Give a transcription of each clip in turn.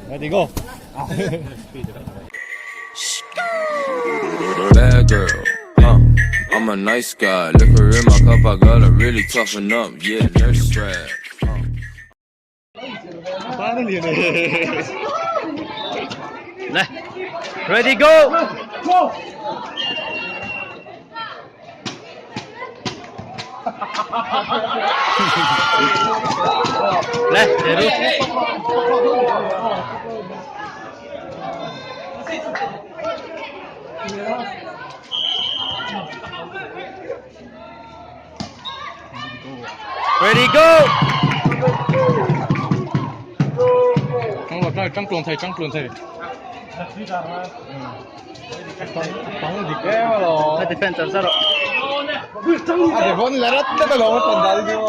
Ready go. Bad girl, huh? I'm a nice guy. Liquor in my cup, I gotta really toughen up. Yeah, nurse strap.来，Ready go. Go. 来，结束。Ready go. Trang luồng thầy, trang luồng thầy. Hãy defend chặt rồi. À, để là rất rất là lâu tuần đó đi mà.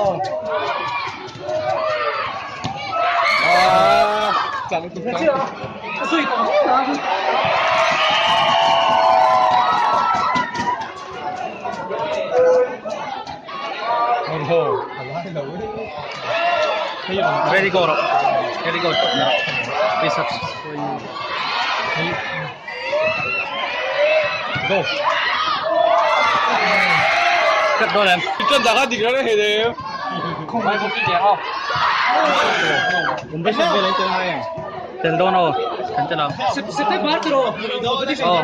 À, chẳng được chẳng. Ready go rồi. Ready go. Please up. Go. Cắt đôi em. 真大家跌咗咧，佢哋。 Ten dono. Ten đâu. Ờ.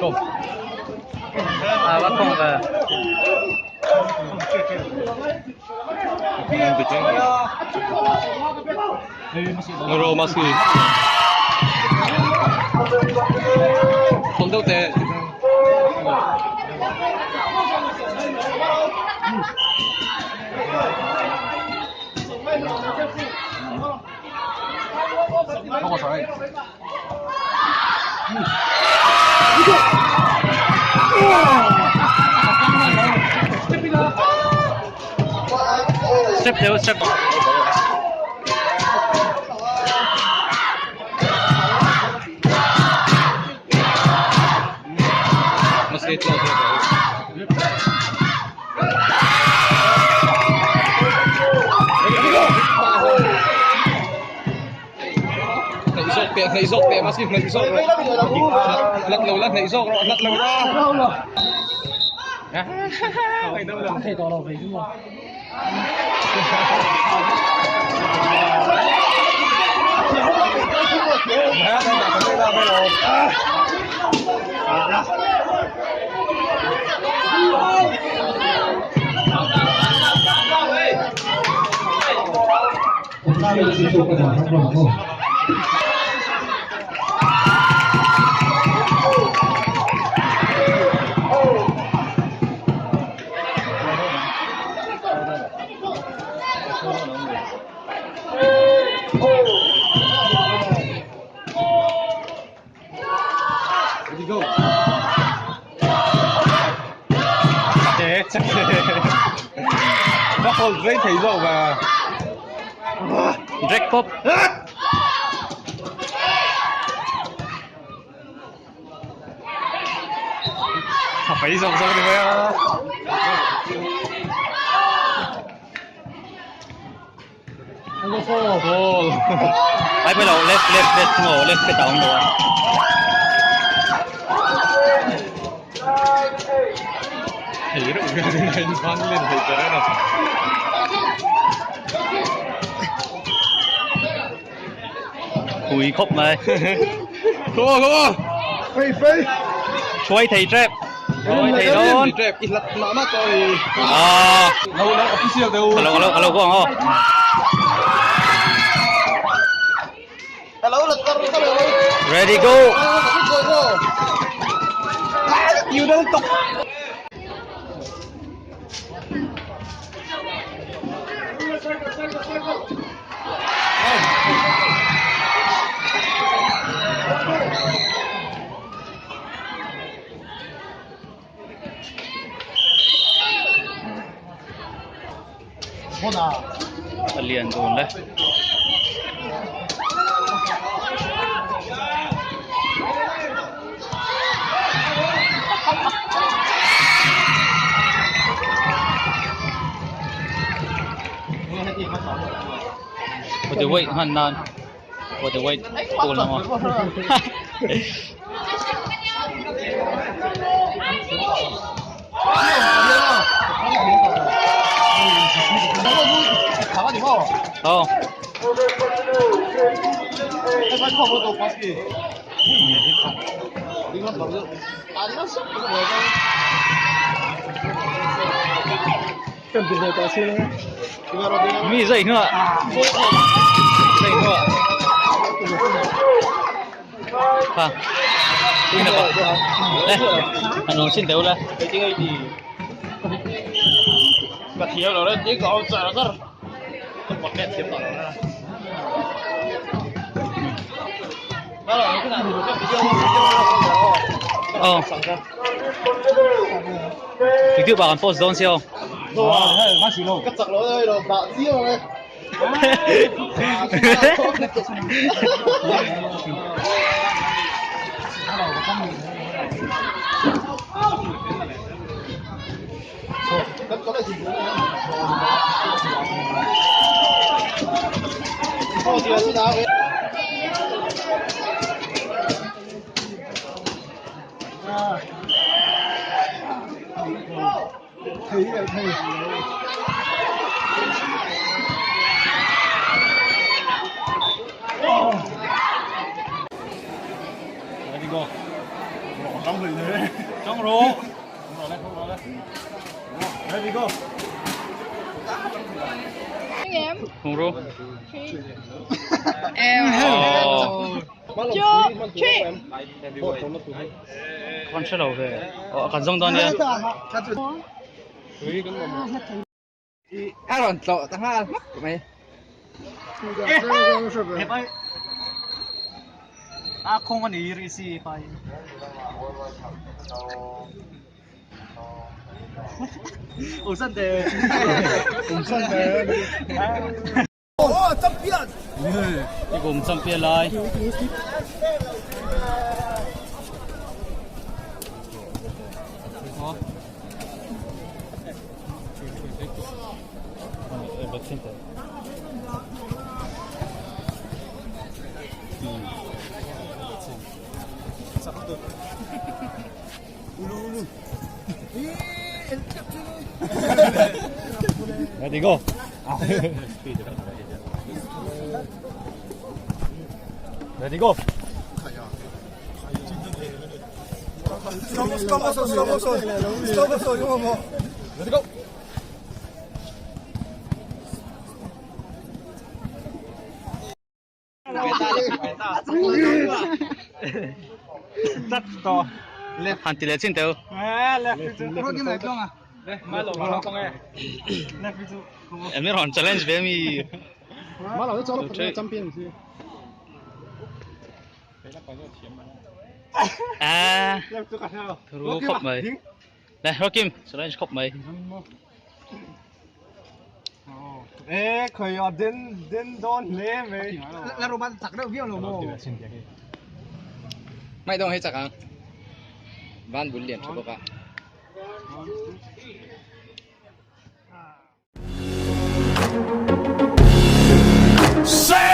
Go. À, bắt không về. Nuro maski. Còn đâu tệ. Step đều step. Maski lo. Này dốc kìa, maski này dốc rồi. Lật lầu lật này dốc rồi, lật lầu ra. Ready go. Chắc chắc. Nó còn dây thấy rồi mà. Drag pop. Phải dòng xong thì mới. Goal. Ai bây giờ left left left ngồi left cái tàu rồi. Thì nó cũng lên văn lên thì cái đó. Cùi khóc này. Go go. Phê phê. Chuối thầy trap. Chuối thầy đón. Trap ít lật mã mắt rồi. À. Lâu lâu official đâu. Alo alo alo có không? Ready go. Yêu đâu tục. Liền dồn đấy. Body weight hman nan body weight pool ang aw. Aw. Mi zai hnuah zai hnuah ha ui na pa le an awm chin deuh la Ka thiam lo le ti ka awm char char ka bak le thiam lo la. Aw YouTube ah kan post dawn sia aw. Hung ru. Kan hre lo ve. Aw kan zawng dawn nia. A rawn tlawh ta nghal hmak mai. A khawng a ni ri si pai. Kum champion lai. Ready go. Ready go. Ready go. Han ti leh chin teu. Em rawn challenge ve mi. À, ru khawp mai. Le Rokim challenge khawp mai. Ê, khởi ở đến đến đón lê mày. Là đồ bạn chặt đâu viêu rồi mồ. Mày đâu hay chặt à? Van bún liền cho bác ạ. Say